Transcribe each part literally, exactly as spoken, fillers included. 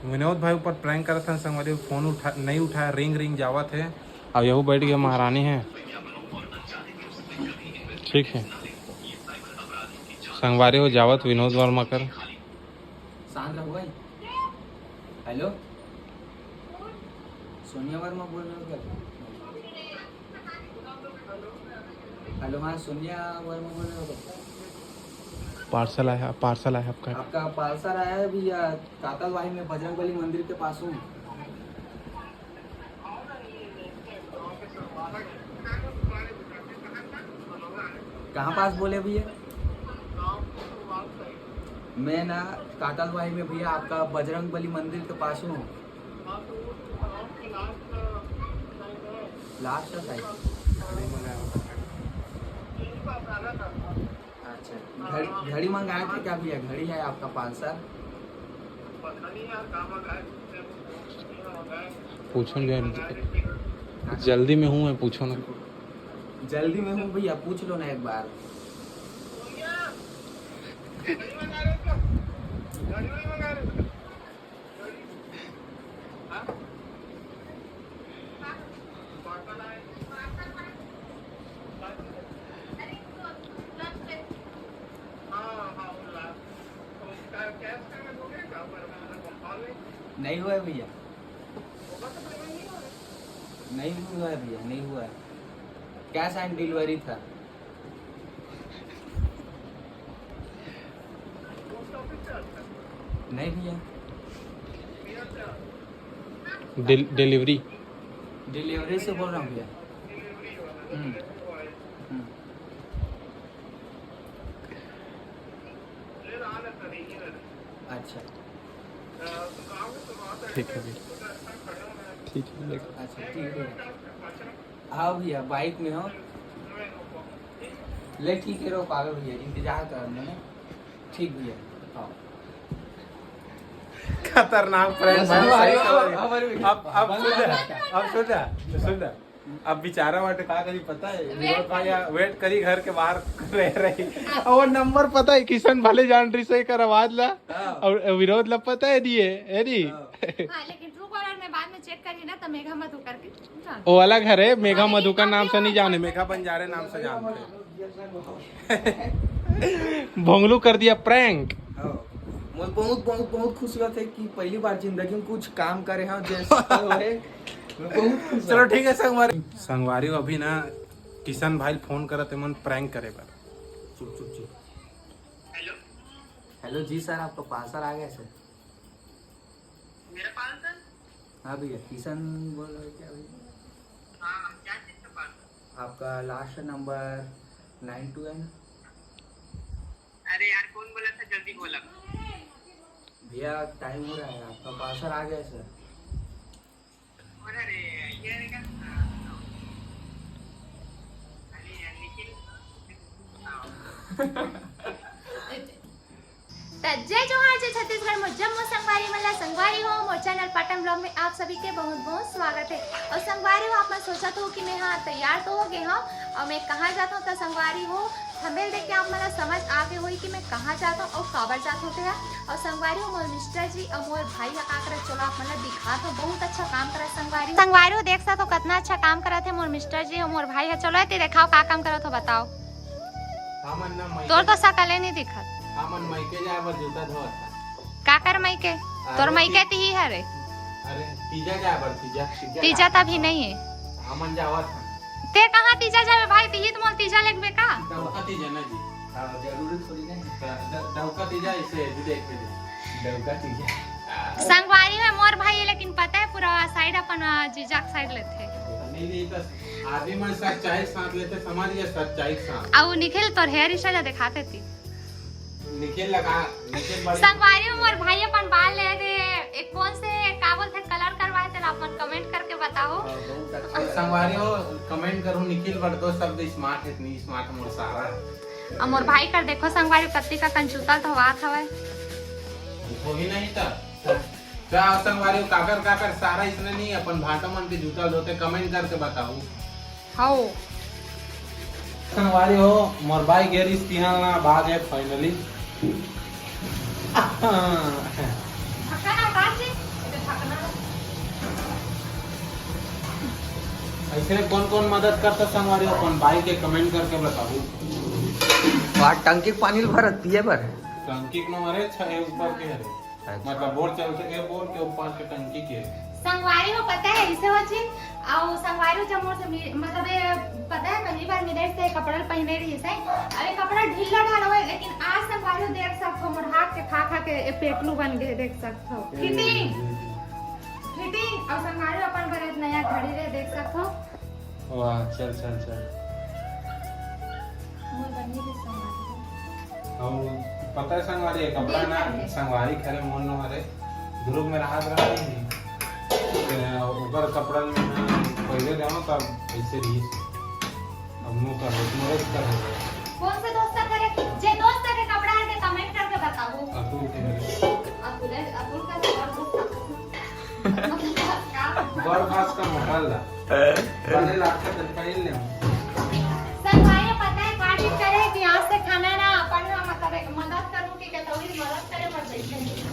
विनोद भाई ऊपर प्रैंक करत हन संगवारी, फोन उठा, नहीं उठाया, रिंग रिंग जावत हे। अब यहू बैठ गया महारानी है, ठीक है। संगवारी हो जावत विनोद वर्मा कर। शांत रहो भाई। हेलो, सोनिया वर्मा बोल रहे हो क्या? हेलो, हाँ, सोनिया वर्मा बोल रहे हो क्या? पार्सल आया, पार्सल आया आपका। आपका पार्सल आया है भैया, कातलवाही में बजरंग बली मंदिर के पास हूँ। कहाँ पास बोले भैया? मैं ना कातलवाही में भैया, आपका बजरंग बली मंदिर के पास हूँ। लास्ट है शायद। अच्छा, घड़ी, घड़ी मंगाया था क्या भैया? घड़ी है आपका पाँच सौ? पूछो ना, जल्दी में हूँ मैं, पूछो ना। जल्दी में हूँ भैया, पूछ लो ना एक बार। नहीं हुआ है भैया, नहीं हुआ है भैया, नहीं हुआ है। कैश ऑन डिलीवरी था। नहीं भैया। Dill-, delivery. डिलीवरी से बोल रहा हूँ भैया। हम्म। हम्म। अच्छा। ठीक है भैया, ठीक है भैया। अच्छा, ठीक है। हाँ भैया, बाइक में हो। ले, ठीक है, रो पागल भैया, इंतजार कर मैंने। ठीक भैया, हाँ। खतरनाक प्रैंक बस भाई, हमारे, सही समझ। हमारे, अब, अब सुन रहा, अब सुन रहा, सुन रहा। अब बेचारा वाटे का करी पता है, विनोद भाई वेट करी, घर के बाहर रह रही। और वो नंबर पता है, किशन भले जान रही सही कर आवाज ला। हाँ। और विनोद ला पता है दिए, है नी? हाँ। हाँ, लेकिन ट्रू कॉलर में बाद में चेक करिए ना, तो मेघा मधुकर की जान। वो अलग हरे, मेघा हाँ, मधुकर नाम से नहीं जाने, मेघा बंजारे नाम से जानते हैं। भोंगलू कर दिया प्रैंक। हाँ। मैं बहुत, बहुत, बहुत खुश हुआ थे कि पहली बार जिंदगी में कुछ काम करे हैं, जैसे तो है। मैं बहुत खुश चलो हूँ। ठीक है संगवारी, संगवारी हो अभी ना किशन भाई फोन करत हे मन प्रैंक करे बर। चुप, चुप, चुप। हेलो। हेलो जी सर, आपका पार्सल आ गया सर। मेरा पार्सल? हाँ भैया, किशन बोल रहे हो क्या भैया? हाँ, क्या चीज़ का पार्सल? आपका लास्ट नंबर नाइन टू है ना? अरे यार, कौन बोला था जल्दी बोला? भैया, टाइम हो रहा है, आपका पार्सल आ गया सर। अरे, ये रहेगा। अरे यार, लेकिन त जय जोहार, जय छत्तीसगढ़, मोर जम्मो संगवारी मन ला। संगवारी हो, मोर चैनल पाटन ब्लॉग में आप सभी के बहुत बहुत स्वागत है। और संगवारी हो, आप मन सोचत हो कि मैं हाँ तैयार तो हो गए हूँ और मैं कहाँ जाता हूँ, तो संगवारी हो, थंबनेल देख के आप मन ला समझ आ गए होई कि मैं कहाँ जाता हूँ और काबर जात होते हैं। और संगवारी हो, मोर मिस्टर जी और मोर भाई ह का करत, चलो आप मन ला दिखात हो, बहुत अच्छा काम करत संगवारी हो। संगवारी हो, देख सकत हो कितना अच्छा काम करत है मोर मिस्टर जी और मोर भाई ह। चलो एती देखाओ का काम करत हो, बताओ। हमन ना मइके तोर तो सकले नहीं दिखत। हमन मइके जाए बर जूता धोवत हन। काकर मइके? अरे तोर मइके ती-, तिही हरे। अरे तीजा जाए बर तीजा। तीजा त अभी नहीं है। हमन जावत हन। ते कहाँ तीजा जाबे भाई, तिही त मोल तीजा लेगबे का? डौका तीजा ना जी। हाँ, जरूरी थोड़ी ना है। ड-, ड-, डौका तीजा इसे भी देख के दे। डौका तीजा। संगवारी है मोर भाई है, लेकिन पता है पूरा साइड अपन, आ, जीजा के साइड लेथे। नहीं, नहीं, तो आदमी मन सच्चाई के साथ लेथे, समझ गए, सच्चाई के साथ। अउ निखिल तोर हेयर स्टाइल दिखाते थी। निखिल लगा, निखिल बड़े संगवारी हो मोर भाई अपन बाल ले दे, एक कौन से का बोलथे कलर करवाए थे ना, अपन कमेंट करके बताओ। हाँ, बहुत अच्छा। संगवारी हो, कमेंट करो, निखिल बड़दो शब्द स्मार्ट है, इतनी स्मार्ट मोर सारा। अब मोर भाई कर देखो संगवारी कत्ती का कंचूतल तो बात हवे। वो भी नहीं था। क्या संगवारी हो, काकर काकर सारा इसने नहीं, अपन भाटा मन के जूता धोते, कमेंट करके बताओ। हाओ। संगवारी हो, मोर बाई गेरिस तिहां ला, बाग है फाइनली। धक्का ना उतार जी। फिर कौन कौन मदद करता संगवारी, अपन भाई के कमेंट करके बताओ। वहाँ टंकी के पानी ल भरत पिए बर। टंकी के नंबर है छह ऊपर के है। अच्छा। मतलब बोर चलते के बोर के ऊपर के टंकी के। संगवारी हो पता है इसे हो चीज। और संगवारी हो जब मोर से मिल- मतलब ये पता है पहली बार मिले से कपड़ा पहने रही से। अरे कपड़ा ढीला ढाला हुआ है लेकिन आज संगवारी हो देख सकते हो मोर हाथ के खा खा के ये पेटलू बन गए देख सकते हो। फिटिंग फिटिंग और संगवारी हो अपन बर एक नया घड़ी रे देख सकते हो। वाह, चल चल चल। मोर बनी भी संगवारी हो। और पता है संगवारी, ये कपड़ा ना संगवारी खरे मोन नो हरे ग्रुप में रहा रहा नहीं। ते ऊपर कपड़ा में ना पहले जाओ तब ऐसे रही। अब मुंह कर हो, मदद कर हो। कौन से दोस्त का करे? जे दोस्त के कपड़ा है ते कमेंट करके बताओ। अतुल के मेरे। अतुल है, अतुल का तो और दोस्त का। मतलब का? बड़ खास का मोटा ला। पहले लाख का पहन ले। संगवारी पता है का चीज करे कि आज से खाना ना अपन ना मतलब एक मदद करूँ कि कतौड़ी मदद करे मत दे।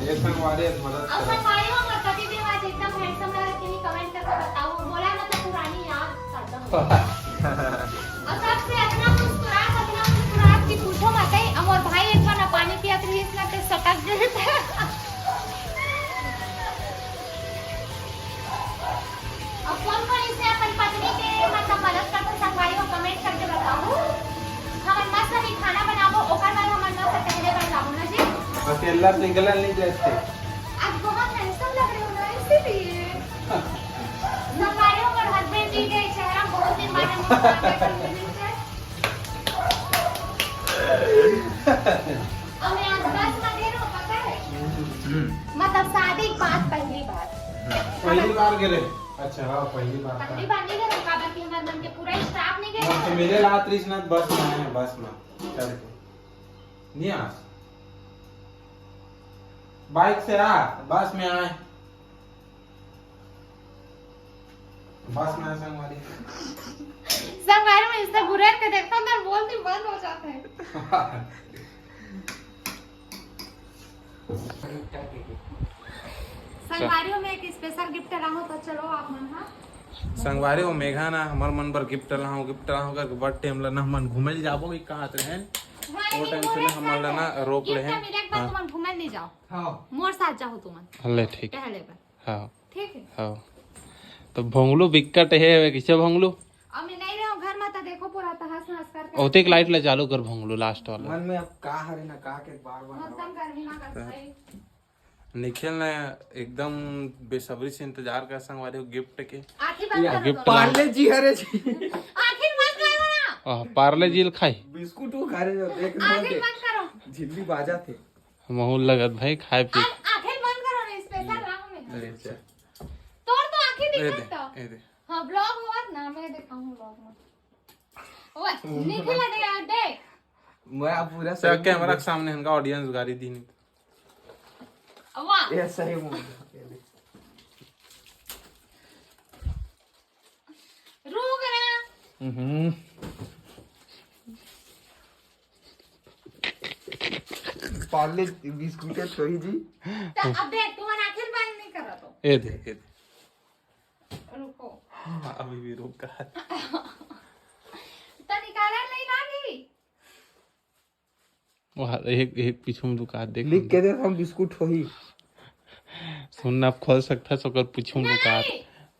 ये संगवारी मदद और कर। संगवारी हो मोर पति देव आज एकदम हैंडसम लगा कि नहीं कमेंट करके बताओ बोला मतलब पुरानी याद ताजा हो। और सबसे इतना मुस्कुरात इतना मुस्कुरात कि पूछो मत ही। और मोर भाई एक बार ना पानी पियत रही इतना ते सटक गए थे। अब कौन कौन इसे अपन पत्नी के मतलब मदद करते संगवारी हो कमेंट करके बताओ। हमन मस्त अभी खाना बनाबो ओकर बाद हमन मस्त टहले बर जाबो ना जी। अकेला निकला नहीं जाते। आज बहुत हैंडसम लग रहे हो ना इसीलिए। संगवारी हो मोर हस्बैंड जी के चेहरा बहुत दिन बाद मुस्कुराहट मिली है। और मैं आज बस में गए रहो पता है। मतलब शादी के बाद पहली बार। पहली बार गिरे। अच्छा हाँ, पहली बार था। पहली बार नहीं गए रहो काबर कि हमारे मन के पूरा स्टाफ नहीं गए तो रहो। मेरे रात रिश्ना बस में है, बस में चढ़ के नहीं आ। बाइक से आ, बस में आए। बस में आए संगवारी। संगवारी में इससे घुरेर के देखता हूँ तो बोलती बंद हो जाता है। संगवारी में एक स्पेशल गिफ्ट रहा तो चलो आप मन हाँ। संगवारी हो मेघा ना हमर मन बर गिफ्ट लाहूं, गिफ्ट लाहूं करके बड़ टाइम ला ना हमन घूमे ल जाबो कि कहात रहे। वो टाइम से ना हमन ला ना रोक ले हैं। मिले एक बार तुमन घूमे नहीं जाओ। हाँ। मोर साथ जाओ तुमन। ले ठीक। टहले बर। हाँ ठीक है। हाँ। तो भोंगलू बिकट हे, वे किसे भोंगलू? अब मैं नहीं रहो घर में तो देखो पूरा तहस नहस करके। ओतेक लाइट ला चालू कर भोंगलू लास्ट वाला। मन में अब का हरे ना का के बार बार मौसम गर्मी ना कर भाई। निखिल ने एकदम बेसब्री से इंतजार कर संगवारी हो गिफ्ट के। आँखें बंद करो गिफ्ट दोनों। पार्ले जी हरे जी। आँखें बंद करो ना। आह, पार्ले जी ल खाई। बिस्कुट वो खा रहे हो देख आँखें दे। बंद करो। झिल्ली बाजात हे। महूल लगत भाई खाए पी। आँखें बंद करो ना स्पेशल राहु में। अरे अच्छा। तोर तो आँखें ए दे, दिखत तो। ए दे। हाँ ब्लॉग होत ना मैं दिखाऊँ ब्लॉग में। ओए निकला दे यार दे। मैं अब पूरा सर कैमरा के सामने इनका ऑडियंस गारी दी नहीं। वाह ये सही मुंह। रुक ना। हम्म। पार्ले बिस्कुट है छोरी जी। तो अब देख तुम्हारा आँखें बंद नहीं कर रहा तो। ए दे, ए दे। रुको। अभी भी रुक का। तो निकाला नहीं ना भी। वहाँ एक एक पीछू में दुकान देख। लिख के दे हम बिस्कुट होही। सुनना आप खोल सकता है ओकर पीछू में दुकान।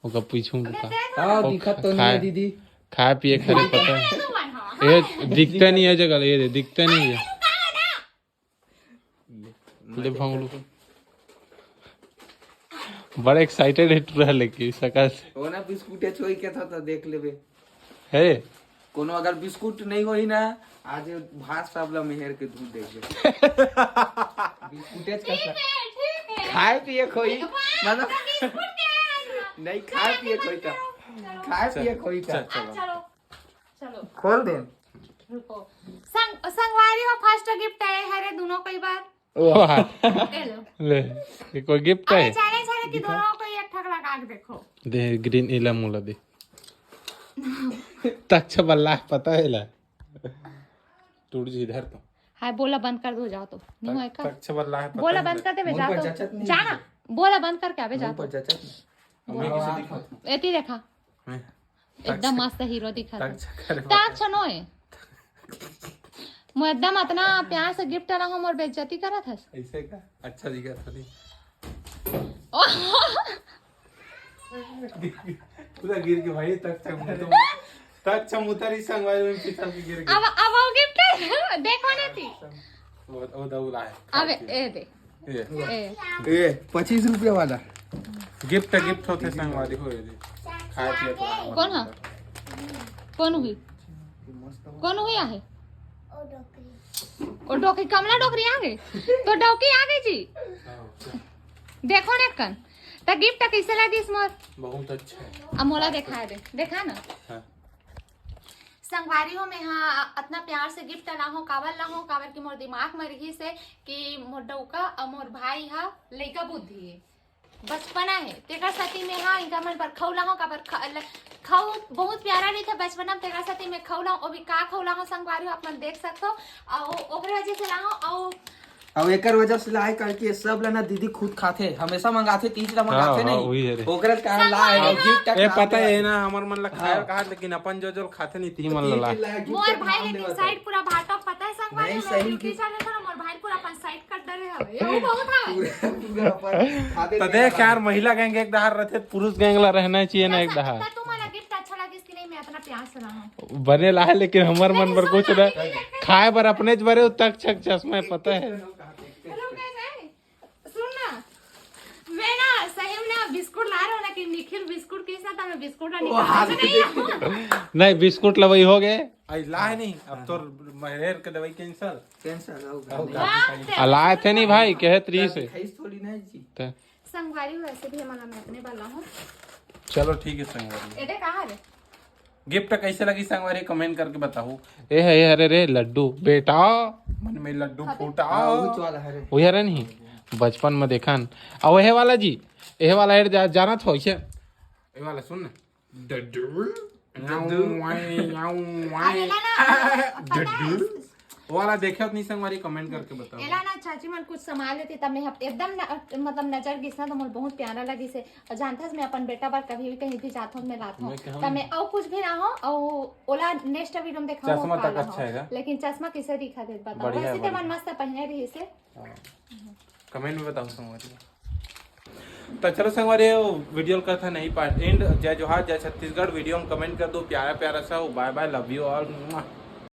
ओकर पीछू में अबे दुकान। दे दो। हाँ ओ, दिखत तो नहीं खाए। है दीदी। खाए पिए खरे पता है। दे दो मन, हाँ। ये दिखता नहीं है जगह, ये दे, दिखता नहीं है। ले भंगलू। बड़ा एक्साइटेड है टूरा लेके सकल से। वो ना बिस्कुट है छोरी के था तो देख लेबे। है। कोनो अगर बिस्कुट नहीं होही ना आज भात साबला मेहर के दूध देख ले। बिस्कुट है ठीक है ठीक है। खाए पिए खोई। वाह, मतलब बिस्कुट क्या है? नहीं खाए पिए खोई था। चलो। खाए पिए खोई था। चल, चल। अब चलो चलो खोल दे। रुको। संग संगवारी हो फर्स्ट गिफ्ट आए हरे दोनों कई बार। वाह। ले लो। ले, ये कोई गिफ्ट अरे है? चले चले कि दोनों को ये ठक लगा के देखो। दे ग्रीन इला मुला दे। तक्ष बल्ला पता है ला। टूट जी इधर तो। हाय बोला बंद कर दो जाओ तो। नहीं होए का? तक्ष बल्ला है पता बोला है बंद ला। कर देवे मुंह जाओ पर तो। जचत नहीं जाना। है। बोला बंद करके आवे जाओ मुंह पर तो। जचत नहीं। मैं किसे दिखाऊं? एती देखा। मैं। एकदम मस्त हीरो दिखत हे। तक चक्कर में। तक छनोए। मोर एकदम अतना प्यार से गिफ्ट ला हो, मोर बेइज्जती करत हस। ऐसे का? अच्छा दिखत हे। पूरा गिर के भाई, तक चमूतर, तक चमूतर ही संगवारी में पीछा से गिर गया। अब, अब वो गिफ्ट देखो ना थी। वो, वो दौला है। अब ए दे। ये। ए। ये पच्चीस रुपया वाला। गिफ्ट, गिफ्ट होते संगवारी हो ये दे। खाए पिए थोड़ा हमारे कौन है? अंदर। कौन हुई? कौन हुई आहे? ओ डोकरी। ओ डोकरी, कमला डोकरी आ गई। तो डोकरी आ गई जी। देखो ने कन। त गिफ्ट कैसे लगिस मोर? बहुत अच्छा है। अब मोला देखा दे। देखा ना। हाँ। संगवारी हो, मैं हा अतना प्यार से गिफ्ट ला हो, काबर ला हो, काबर कि मोर दिमाग में रहिस हे कि मोर डौका अउ मोर भाई हा लइका बुद्धि हे, बचपना हे, तेकर सेती में हा इनका मन पर खऊ ला हो, काबर ख-, ल-, खऊ बहुत प्यारा रहिथे बचपना में, तेकर सेती में खऊ ला हो, ओ भी का खऊ ला हो संगवारी हो, आप मन देख सकथो, अउ ओकरे वजह से ला हो, अउ अब एकर वजह से लाए करके सब ला ना दीदी खुद खाथे, हमेशा मंगाथे, तीज ला हाँ, मंगाथे हाँ, नहीं। वही है रे। ओकरे कारण लाए, अउ गिफ्ट का ए, काम पता देवत है हे। ना, हमर मन ला खाए हाँ। कहा, लेकिन अपन जो जो खाथे नहीं, ती मन ला लाए। मोर भाई लेकिन साइड पूरा भाटो, पता है संगवारी नहीं, में सही ड्यूटी की चले था ना, मोर भाई पूरा अपन साइड कर डरे हवे। ये वो बहुत हवे। पूरा, पूरा अपन खाते तो देख यार, महिला गैंग एक डहार रहथे, पुरुष गैंग ला रहना चाहिए ना एक डहार। तो तुम्हारा गिफ्ट अच्छा लगिस कि नहीं, मैं अतना प्यार से रहा हूँ। बने ला है, लेकिन हमर मन बर कुछ ना। खाए बर अपने ज बरे, तक छक चश्मा है, पता है। रुक, नहीं, नहीं। सुन ना, मैं ना सही में ना बिस्कुट ला रहा हूँ ना कि निखिल बिस्कुट किस ना, तो मैं बिस्कुट ना वो निकाल हाथ नहीं हूँ। नहीं, बिस्कुट लवई हो गए। आई ला है नहीं, अब तोर महेर के दवाई कैंसिल। कैंसिल होगा। होगा। हाँ, आ, लाए थे नहीं भाई, कहे त्री से। खाइस थोड़ी ना जी। ते। संगवारी वैसे भी हमारा मैं अपने वाला हूँ। चलो ठीक है संगवारी। एटे कहाँ रे? गिफ्ट कैसे लगी संगवारी, कमेंट करके बताओ। ए है, ए हरे रे लड्डू बेटा। मन में लड्डू फूटा। हाँ, उच वाला हरे। वही हरे नहीं, बचपन में देखन। अउ वही वाला जी, ए वाला एड जा, जाना था इसे। ए वाला सुन ना। डड्डू। डड्डू। वाई, याऊ, वाई। अरे ना, ना, पता है। डड्डू। वो वाला देखे उतनी संगवारी, कमेंट करके बताओ। एला ना चाची मन कुछ सामान लेती, तब मैं हप-, एकदम न-, मतलब नजर गिस ना, तो मोर बहुत प्यारा लगिस हे। अउ जानथस, मैं अपन बेटा बर कभी भी कहीं भी जात हूँ, मैं लात हूँ। मैं कहूँ तब मैं अउ कुछ भी ना हो, अउ ओला नेक्स्ट वीडियो में देखाऊँ, चश्मा तक अच्छा है। लेकिन चश्मा किसे दिखा दे, बताओ। बढ़िया, वैसे ते बढ़िया। मन मस्त पहने रही से। हाँ। कमेंट में बताओ संगवारी। तो चलो संगवारी, वीडियो का था नहीं पार्ट एंड। जय जोहार, जय छत्तीसगढ़। वीडियो में कमेंट कर दो प्यारा प्यारा सा। बाय बाय, लव यू ऑल।